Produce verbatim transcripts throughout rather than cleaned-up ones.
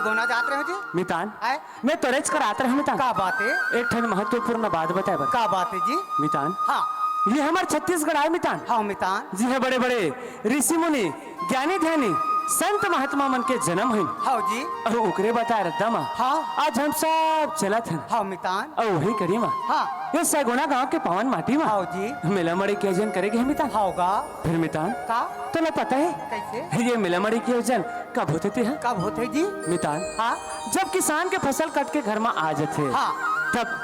Gonna जात रहे हो जी? मितान, आय? मैं तोरेच करात रहे मितान। का बात है? एक ठन महत्वपूर्ण बात बताए बर। का बात है जी? मितान, हाँ। ये हमर छत्तीसगढ़ आय मितान। हाँ मितान। जी है, बड़े बड़े ऋषि मुनि, ज्ञानी ध्यानी, संत महात्मा मन के जन्म है। हाँ जी। अउ ओकरे बताए रद्दा मा हाँ। आज हम सब चलत हन। हाँ मितान। अउ वही कड़ी मा हाँ। ये सैगोना गांव के पावन माटी मा हाँ जी। मेला मड़ई के आयोजन करे गे हे मितान। हाँ गा। फिर मितान, का? तोला पता है? कैसे? ये मेला मड़ई के आयोजन कब होथे ते ह? कब होथे जी? मितान, हाँ। जब किसान के फसल कट के घर मा आ जाथे, हाँ। तब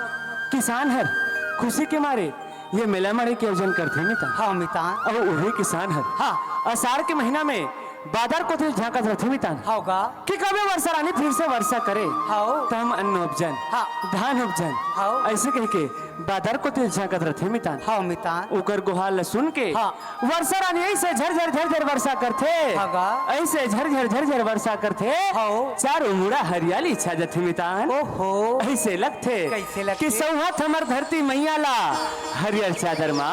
किसान हर खुशी के मारे ये मेला मड़ई के आयोजन करथे मितान। हाँ मितान। अउ उही किसान हर हाँ। असाढ़ के महीना में बादर कोती झांकत रथे मितान। हाँ गा। कि कबे वर्षा रानी फिर से वर्षा करे, हाँ। त हम अन्न उपजन, हाँ। धान उपजन, हाँ। ऐसे कह के बादर कोती झांकत रथे मितान। हाँ मितान। ओकर गोहार ल सुन के हाँ। वर्षा रानी ऐसे झरझर झरझर वर्षा करथे। हाँ गा। ऐसे झरझर झरझर वर्षा करथे। हाँ। चारों मुड़ा हरियाली छा जथे मितान। ओहो। ऐसे लगथे कैसे लगथे? कि सौंहत हमर धरती मैया ला हरियर चादर मा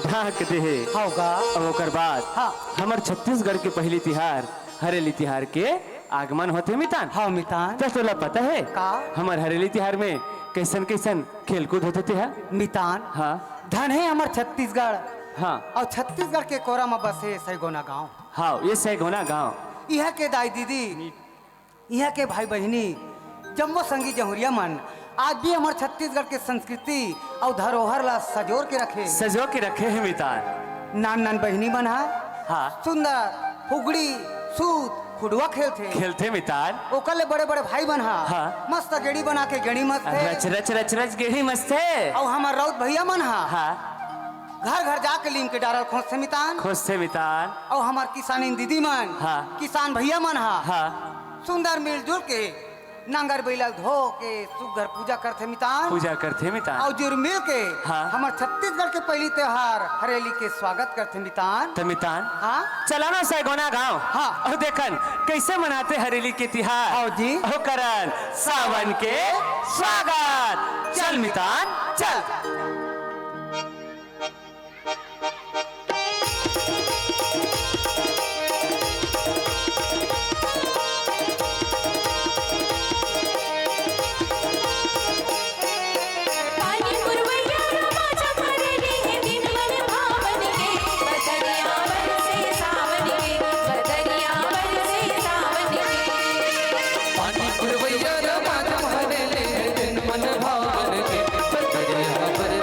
ढांक देहे। हाँ गा। अब ओकर बाद हाँ। हमर छत्तीसगढ़ के पहली तिहार हरेली तिहार के आगमन होथे मितान। हाँ मितान। त तोला पता है का? हमर हरेली तिहार में कैसन कैसन खेलकूद होथे ते ह? मितान। हाँ। धन है हमर छत्तीसगढ़। हाँ। अउ छत्तीसगढ़ के कोरा म बसे सैगोना गांव। हाँ, ये सैगोना गांव। इहाँ के दाई दीदी, इहाँ के भाई बहिनी, जम्मो संगी जहुरिया मन आज भी हमर छत्तीसगढ़ के संस्कृति अउ धरोहर ला सजोर के रखे। सजो के रखे हे मितान। नान नान बहिनी मन ह हाँ। सुंदर फुगड़ी, सूत, खुड़वा खेलथे। खेलथे मितान। ओकर ले बड़े बड़े भाई मन ह हाँ। मस्त गेड़ी बना के गेड़ी मस्थे। रच रच रच रच गेड़ी मस्थे। अउ हमर राउत भैया मन ह हाँ। घर घर जाके लीम के डारल खोजथे मितान। खोजथे मितान। अउ हमर किसानिन दीदी मन, हाँ। किसान भैया मन ह हाँ। सुंदर मिलजुल के नांगर बइला धो के सुग्घर पूजा करथे मितान। पूजा करथे मितान। अउ जुर मिल के हाँ। हमर छत्तीसगढ़ के पहली त्योहार हरेली के स्वागत करथे मितान। त मितान, हाँ। चला ना सैगोना गांव। हाँ। अउ देखन कैसे मनाथे हरेली के तिहार। आओ जी। अउ करन सावन के स्वागत। चल मितान, चल। पानी पुरवैया रो बाजा भरेली हे दिन मन भावन के, बदरिया बरसे सावन के, बदरिया बरसे सावन के। पानी पुरवैया रो बाजा भरेली हे दिन मन भावन के, बदरिया बरसे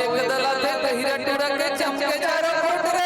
एक दला थे कहिरा टूरा के चमके चारों कोट रे।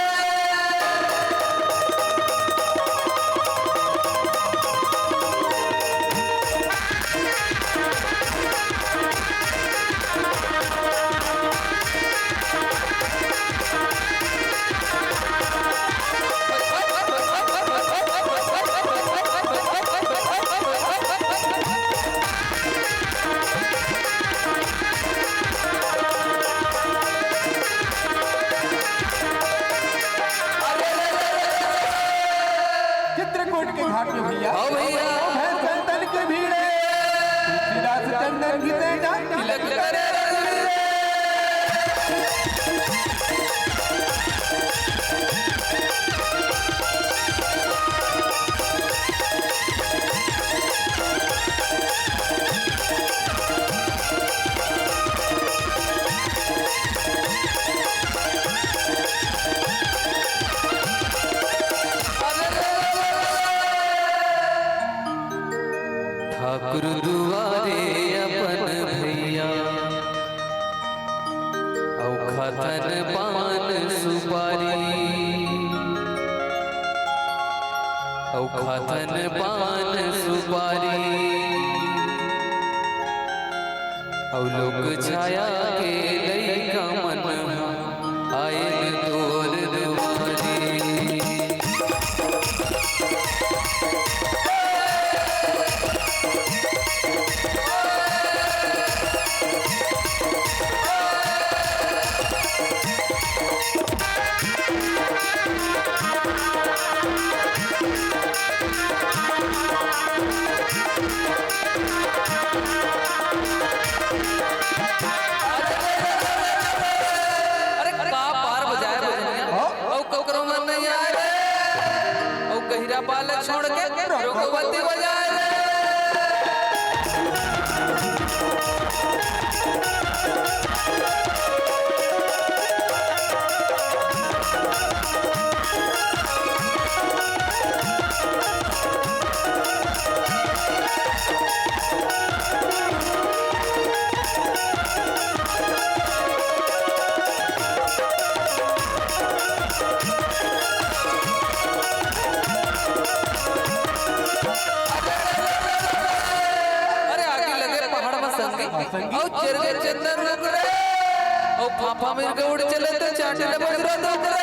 चित्रकूट के घाट में भैया, हाँ भैया। भैंस संतन की भीड़ है, तुलसीदास चंदन की तेजा तिलक करे रघुवीर। ठाकुर दुआरे अपन भैया, अउ खाथन पान सुपारी, अउ खाथन पान सुपारी, अउ लोक छाया के लइका मन आएन तोर दुआरी। अरे का पार बजाए बजनिया, हाँ? अउ ककरो मन नहीं आए रे, अउ गहिरा पाल छोड़ के रघुपति बजाए रे। अरे आगी लगे पहाड़ में संगी, अउ चरगे चंदन रुख रे, अउ फाफा मिर्ग उड़ चले त चाटे ले बजरा दुख रे।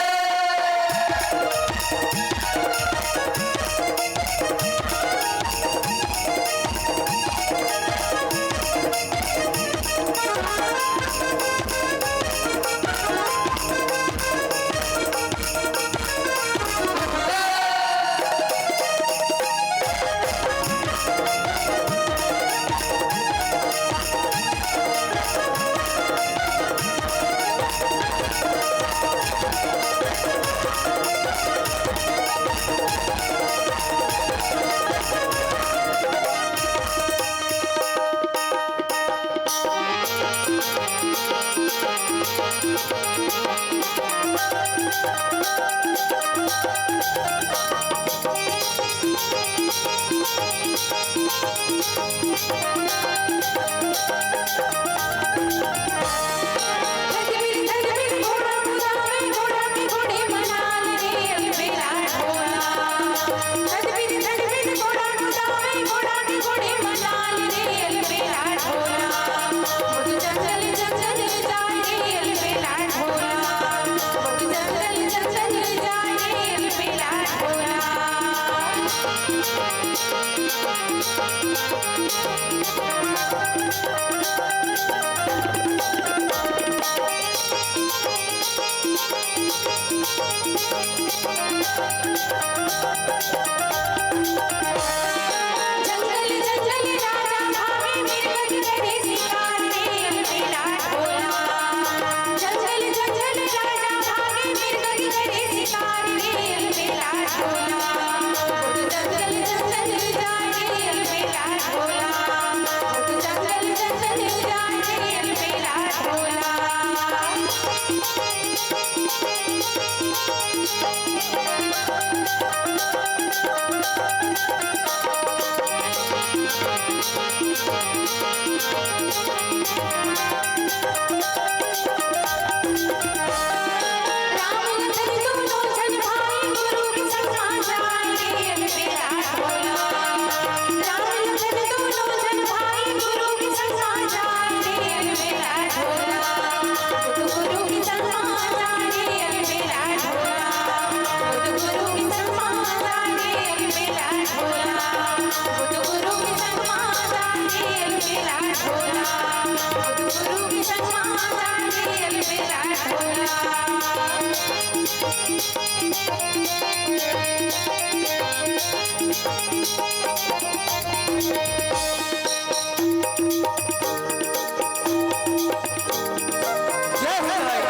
जय हो भाई,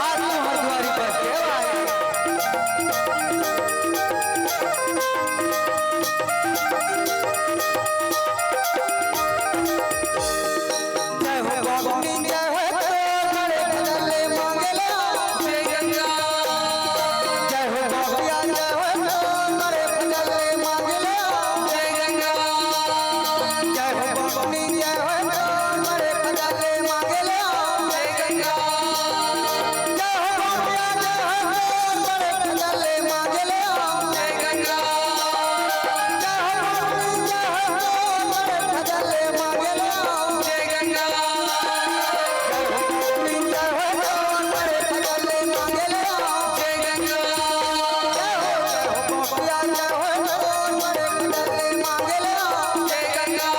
आज तुम्हार दुआरी पर सेवा आए। जय हो बाबा, जय हो तो बड़े भजन ले मांगे ले। जय गंगा। जय हो बाबा, जय हो तो बड़े भजन ले मांगे ले। जय गंगा। जय हो बाबा, जय हो तो बड़े भजन ले मांगे ले। जय गंगा। जय हो बाबा, जय हो तो बड़े भजन ले मांगे ले। जय गंगा। जय हो बाबा, जय हो तो बड़े भजन ले मांगे ले। जय गंगा। जय हो बाबा, जय हो तो बड़े भजन ले मांगे ले। जय गंगा। जय हो, जय हो बाबा, जय हो तो बड़े भजन ले मांगे ले। जय गंगा।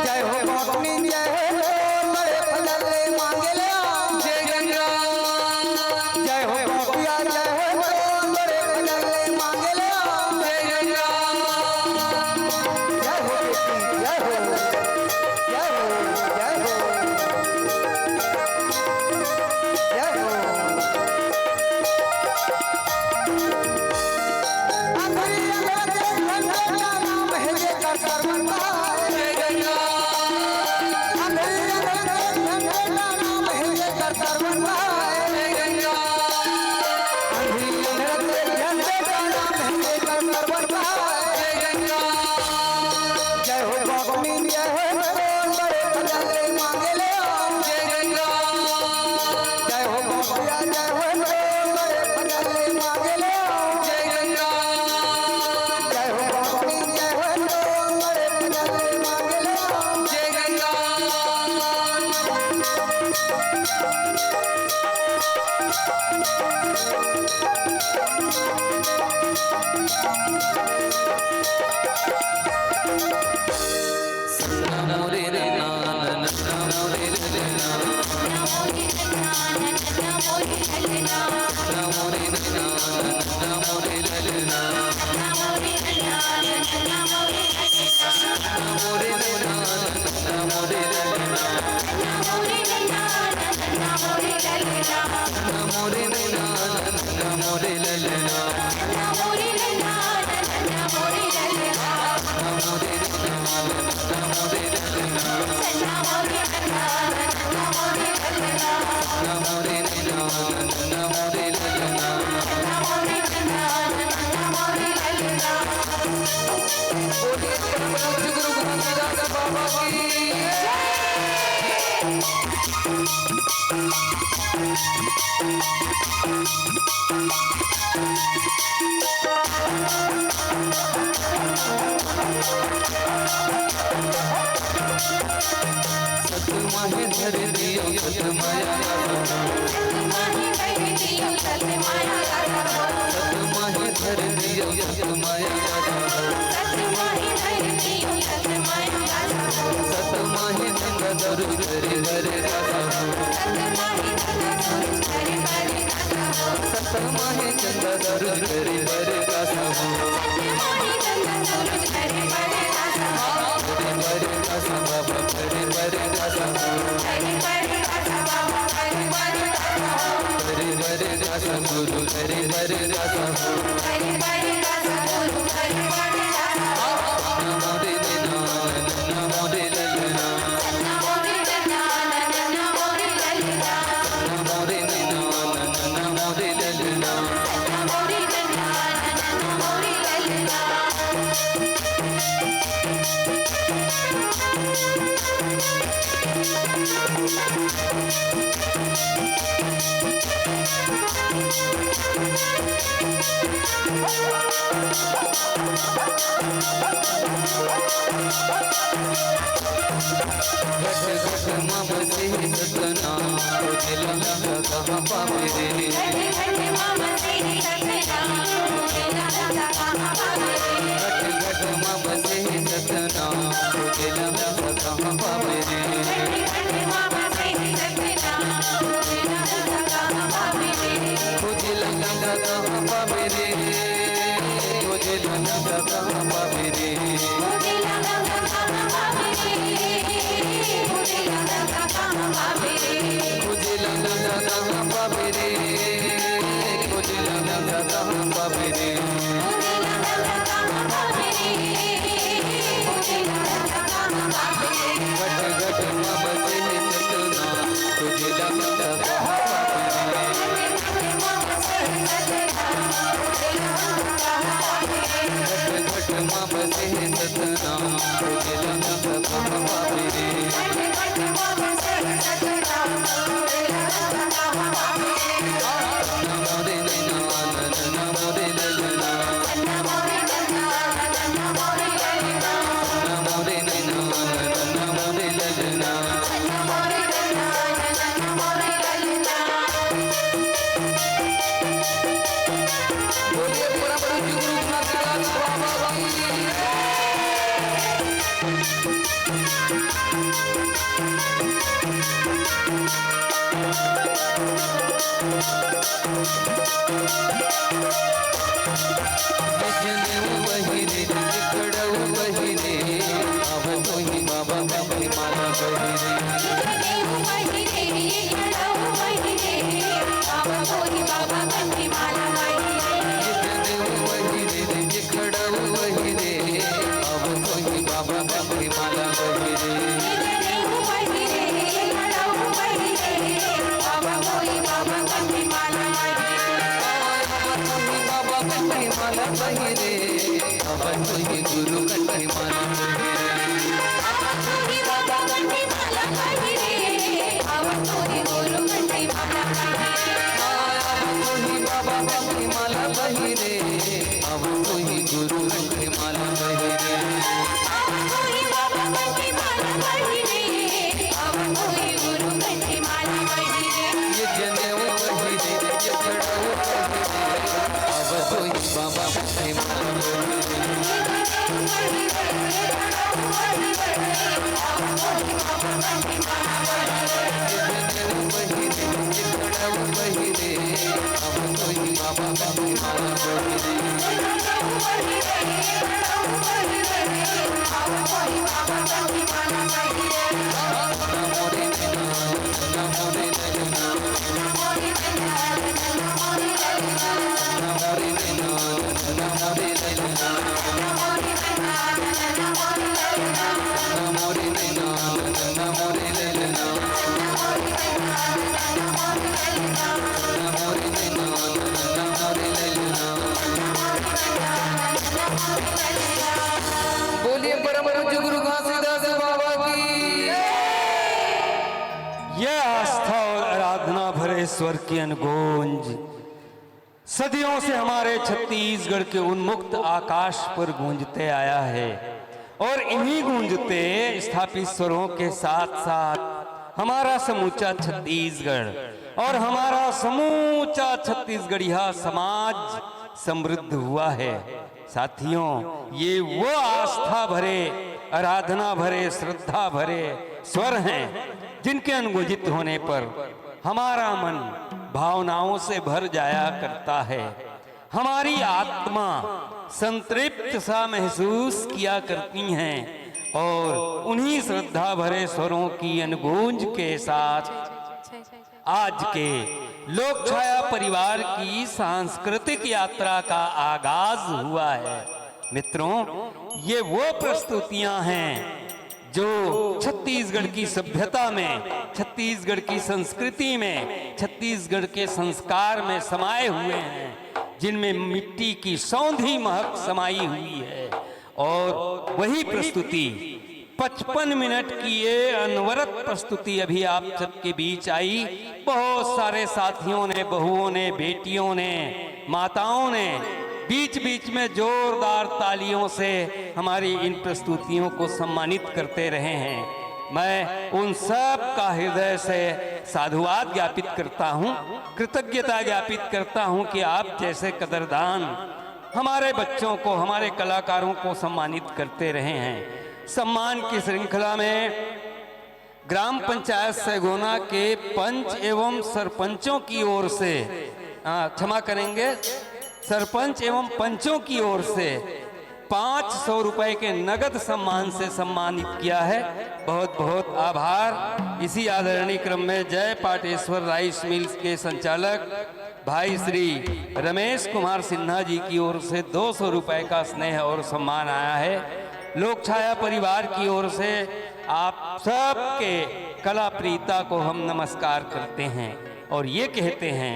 जय हो बाबा, जय हो बड़े भजन ले मांगे ले। जय गंगा। जय हो बाबा, जय हो बड़े भजन ले मांगे ले। जय गंगा। जय हो बेटी, जय हो। जय हो, जय हो। जय हो। अंधरी अंधरा के घंटे का नाम है जेकर सर्वदा। जय गंगा। अंधरी अंधरा के घंटे का नाम है जेकर सर्वदा। जय गंगा। अंधरी अंधरा के घंटे का नाम है जेकर सर्वदा। जय गंगा। जय हो बाबा, जय हो बड़े भजन ले मांगे ले। जय गंगा। जय हो बाबा, जय हो बड़े भजन ले मांगे ले। जय गंगा। जय हो बाबा, जय हो बड़े भजन ले मांगे ले। जय गंगा। बोलिए परम पूज्य गुरु घासीदास बाबा की। सतमाही धर दियो सतमाया। सतमाही धर दियो सतमाया। सतमाही चंदा सूरज करे बर का साहू। सतमाही चंदा सूरज करे बर का साहू। करे बर का साहू बाबा, करे बर का साहू। करे बर का साहू गुरु, करे बर का साहू। नमो रे नैना, नमो रे ललना। नमो रे नैना, नमो रे ललना। घट घट मा बसे सतनाम, खोजेला त कहाँ पावे रे। घट घट मा बसे सतनाम, खोजेला त कहाँ पावे रे। खोजेला त कहाँ पावे रे, खोजेला त कहाँ पावे रे। खोजेला त कहाँ पावे रे, खोजेला त कहाँ पावे रे। घट घट मा बसे सतनाम, खोजेला त कहाँ पावे रे। घट घट मा बसे सतनाम, खोजेला त कहाँ पावे रे। नमो रे नैना, नमो रे ललना। नमो रे नैना, नमो रे ललना। बोलिए परम पूज्य गुरु घासीदास बाबा की। जनेऊ पहिरे, खड़ऊ पहिरे, अब कोई बाबा कंठी माला पहिरे। जनेऊ पहिरे, खड़ऊ पहिरे, अब कोई बाबा कंठी माला पहिरे। जनेऊ पहिरे, खड़ऊ पहिरे, अब कोई बाबा कंठी माला पहिरे। जनेऊ पहिरे, खड़ऊ पहिरे, अब कोई बाबा कंठी माला पहिरे। अब कोई बाबा कंठी माला पहिरे, अब कोई गुरु कंठी माला पहिरे। अब कोई बाबा कंठी माला पहिरे, अब कोई गुरु कंठी माला पहिरे। अब कोई बाबा कंठी माला पहिरे, अब कोई गुरु कंठी माला पहिरे। अब कोई बाबा कंठी माला पहिरे, अब कोई गुरु कंठी माला पहिरे। ये जनेऊ पहिरे, ये खड़ऊ पहिरे, अब कोई बाबा कंठी माला पहिरे। बोलिए परम पूज्य गुरु घासीदास बाबा की। यह आस्था और आराधना भरे स्वर की अनगूंज सदियों से हमारे छत्तीसगढ़ के उन्मुक्त आकाश पर गूंजते आया है और इन्हीं गूंजते स्थापित स्वरों के साथ साथ हमारा समूचा छत्तीसगढ़ और हमारा समूचा छत्तीसगढ़िया समाज समृद्ध हुआ है। साथियों, ये वो आस्था भरे, आराधना भरे, श्रद्धा भरे स्वर हैं, जिनके अनुगूंजित होने पर हमारा मन भावनाओं से भर जाया करता है, हमारी आत्मा संतृप्त सा महसूस किया करती हैं और उन्हीं श्रद्धा भरे स्वरों की अनुगूंज के साथ आज के लोक छाया परिवार की सांस्कृतिक यात्रा का आगाज हुआ है। मित्रों, ये वो प्रस्तुतियां हैं जो छत्तीसगढ़ की सभ्यता में, छत्तीसगढ़ की संस्कृति में, छत्तीसगढ़ के संस्कार में समाए हुए हैं, जिनमें मिट्टी की सौंधी महक समाई हुई है। और वही प्रस्तुति पचपन मिनट की ये अनवरत प्रस्तुति अभी आप सबके बीच आई। बहुत सारे साथियों ने, बहुओं ने, बेटियों ने, माताओं ने बीच बीच में जोरदार तालियों से हमारी इन प्रस्तुतियों को सम्मानित करते रहे हैं। मैं उन सब का हृदय से साधुवाद ज्ञापित करता हूँ, कृतज्ञता ज्ञापित करता हूँ कि आप जैसे कदरदान हमारे बच्चों को, हमारे कलाकारों को सम्मानित करते रहे हैं। सम्मान की श्रृंखला में ग्राम पंचायत सैगोना के पंच एवं सरपंचों की ओर से, आ, क्षमा करेंगे, सरपंच एवं पंचों की ओर से पाँच सौ रुपए के नगद सम्मान से सम्मानित किया है। बहुत बहुत आभार। इसी आदरणीय क्रम में जय पाटेश्वर राइस मिल्स के संचालक भाई श्री रमेश कुमार सिन्हा जी की ओर से दो सौ रुपए का स्नेह और सम्मान आया है। लोक छाया परिवार की ओर से आप सबके कला प्रियता को हम नमस्कार करते हैं और ये कहते हैं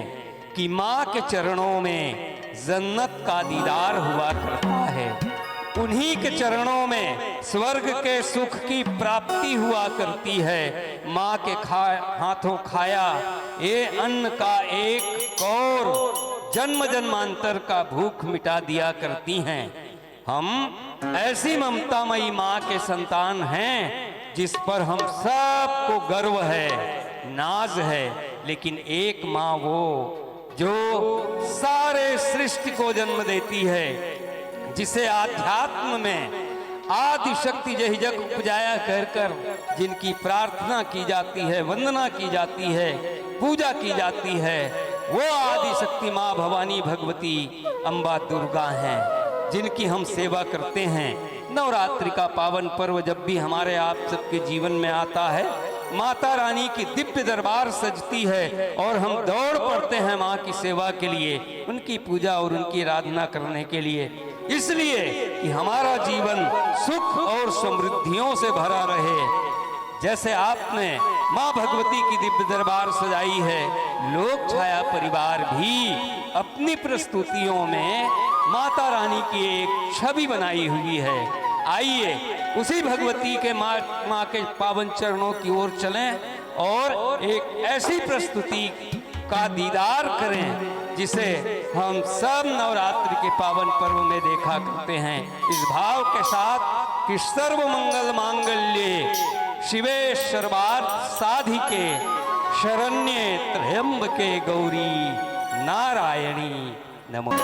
कि माँ के चरणों में जन्नत का दीदार हुआ करता है, उन्हीं के चरणों में स्वर्ग के सुख की प्राप्ति हुआ करती है। माँ के खा हाथों खाया ये अन्न का एक कौर जन्म जन्मांतर का भूख मिटा दिया करती हैं। हम ऐसी ममतामयी माँ के संतान हैं जिस पर हम सबको गर्व है, नाज है, लेकिन एक माँ वो जो सारे सृष्टि को जन्म देती है, जिसे आध्यात्म में आदि शक्ति जही जग उपजाया कहकर जिनकी प्रार्थना की जाती है, वंदना की जाती है, पूजा की जाती है, वो आदि शक्ति माँ भवानी भगवती अम्बा दुर्गा हैं, जिनकी हम सेवा करते हैं। नवरात्रि का पावन पर्व जब भी हमारे आप सबके जीवन में आता है, माता रानी की दिव्य दरबार सजती है और हम दौड़ पड़ते हैं माँ की सेवा के लिए, उनकी पूजा और उनकी आराधना करने के लिए, इसलिए कि हमारा जीवन सुख और समृद्धियों से भरा रहे। जैसे आपने माँ भगवती की दिव्य दरबार सजाई है, लोक छाया परिवार भी अपनी प्रस्तुतियों में माता रानी की एक छवि बनाई हुई है। आइए, उसी भगवती के माँ, माँ के पावन चरणों की ओर चलें और एक ऐसी प्रस्तुति का दीदार करें जिसे हम सब नवरात्र के पावन पर्व में देखा करते हैं। इस भाव के साथ कि सर्व मंगल मांगल्ये शिवे सर्वार्थ साधिके शरण्ये त्र्यंबके गौरी नारायणी नमो।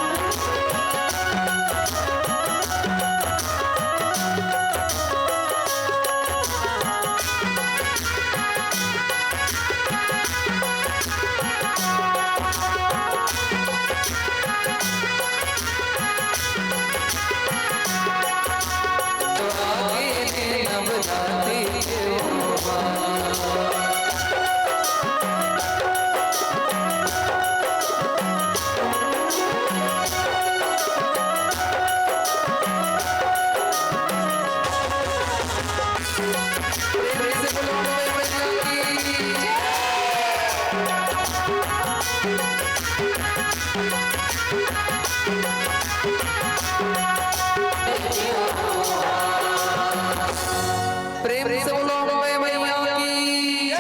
प्रेम से बोलो अम्बे मैया की।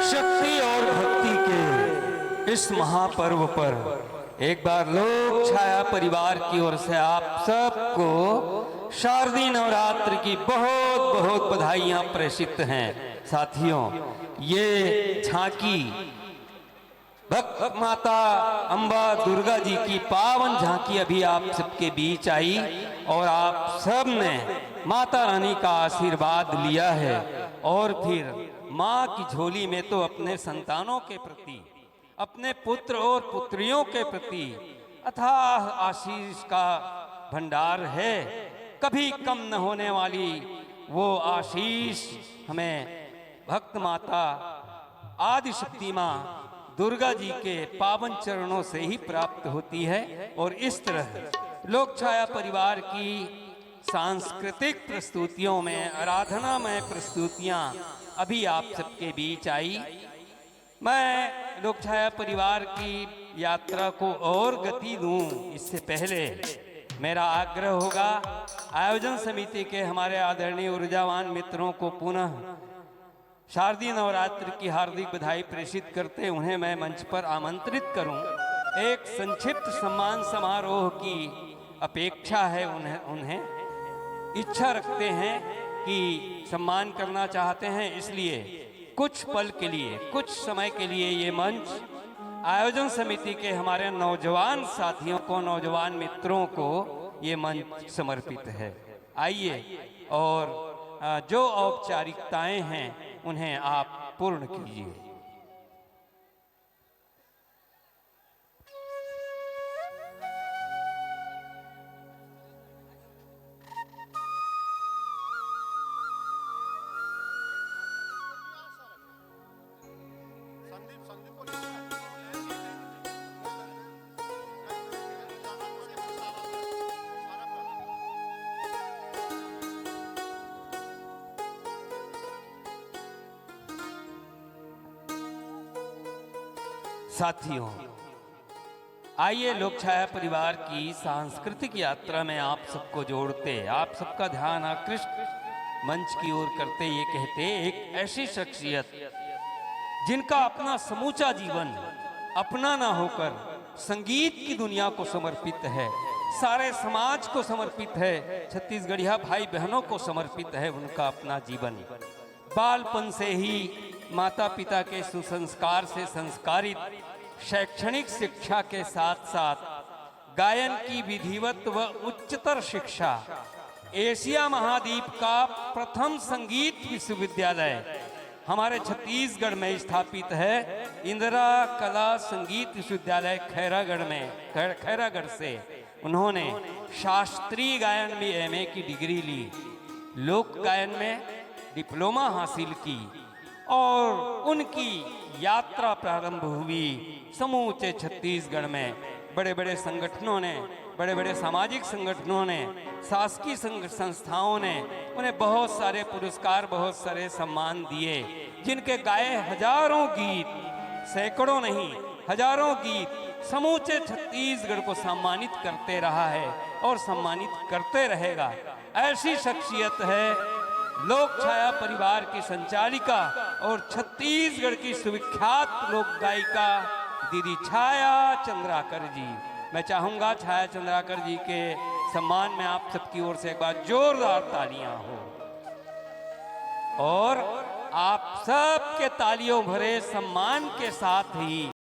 शक्ति और भक्ति के इस महापर्व पर एक बार लोक छाया परिवार की ओर से आप सबको शारदीय नवरात्र की बहुत बहुत बधाइयां प्रेषित हैं। साथियों, ये झांकी भक्त माता अम्बा दुर्गा जी की पावन झांकी अभी आप सबके बीच आई और आप सब ने माता रानी का आशीर्वाद लिया है और फिर माँ की झोली में तो अपने संतानों के प्रति, अपने पुत्र और पुत्रियों के प्रति अथाह आशीष का भंडार है। कभी कम न होने वाली वो आशीष हमें भक्त माता आदि शक्ति माँ दुर्गा जी के पावन चरणों से ही प्राप्त होती है। और इस तरह लोक छाया परिवार की सांस्कृतिक प्रस्तुतियों में आराधनामय प्रस्तुतियां अभी आप सबके बीच आई। मैं लोक छाया परिवार की यात्रा को और गति दूं, इससे पहले मेरा आग्रह होगा आयोजन समिति के हमारे आदरणीय ऊर्जावान मित्रों को पुनः शारदीय नवरात्र की हार्दिक बधाई प्रेषित करते उन्हें मैं मंच पर आमंत्रित करूं। एक संक्षिप्त सम्मान समारोह की अपेक्षा है उन्हें, उन्हें इच्छा रखते हैं कि सम्मान करना चाहते हैं, इसलिए कुछ पल के लिए, कुछ समय के लिए ये मंच आयोजन समिति के हमारे नौजवान साथियों को, नौजवान मित्रों को ये मंच समर्पित है। आइए और, अ, जो औपचारिकताएं हैं उन्हें आप पूर्ण कीजिए। साथियों, आइए लोक छाया परिवार की सांस्कृतिक यात्रा में आप सबको जोड़ते, आप सबका ध्यान आकृष्ट मंच की ओर करते, ये कहते, एक ऐसी शख्सियत जिनका अपना समूचा जीवन अपना ना होकर संगीत की दुनिया को समर्पित है, सारे समाज को समर्पित है, छत्तीसगढ़िया भाई बहनों को समर्पित है उनका अपना जीवन। बालपन से ही माता पिता के सुसंस्कार से संस्कारित, शैक्षणिक शिक्षा के साथ साथ गायन की विधिवत व उच्चतर शिक्षा, एशिया महाद्वीप का प्रथम संगीत विश्वविद्यालय हमारे छत्तीसगढ़ में स्थापित है, इंदिरा कला संगीत विश्वविद्यालय खैरागढ़ में, खै-, खैरागढ़ से उन्होंने शास्त्रीय गायन में एमए की डिग्री ली, लोक गायन में डिप्लोमा हासिल की और उनकी यात्रा प्रारंभ हुई। समूचे छत्तीसगढ़ में बड़े-बड़े संगठनों ने, बड़े-बड़े सामाजिक संगठनों ने, शासकीय संग-, संस्थाओं ने उन्हें बहुत सारे पुरस्कार, बहुत सारे सम्मान दिए, जिनके गाए हजारों गीत, सैकड़ों नहीं, हजारों गीत समूचे छत्तीसगढ़ को सम्मानित करते रहा है और सम्मानित करते रहेगा। ऐसी शख्सियत है लोक छाया परिवार की संचालिका और छत्तीसगढ़ की सुविख्यात लोक गायिका दीदी छाया चंद्राकर जी। मैं चाहूंगा छाया चंद्राकर जी के सम्मान में आप सबकी ओर से एक बार जोरदार तालियां हो और आप सबके तालियों भरे सम्मान के साथ ही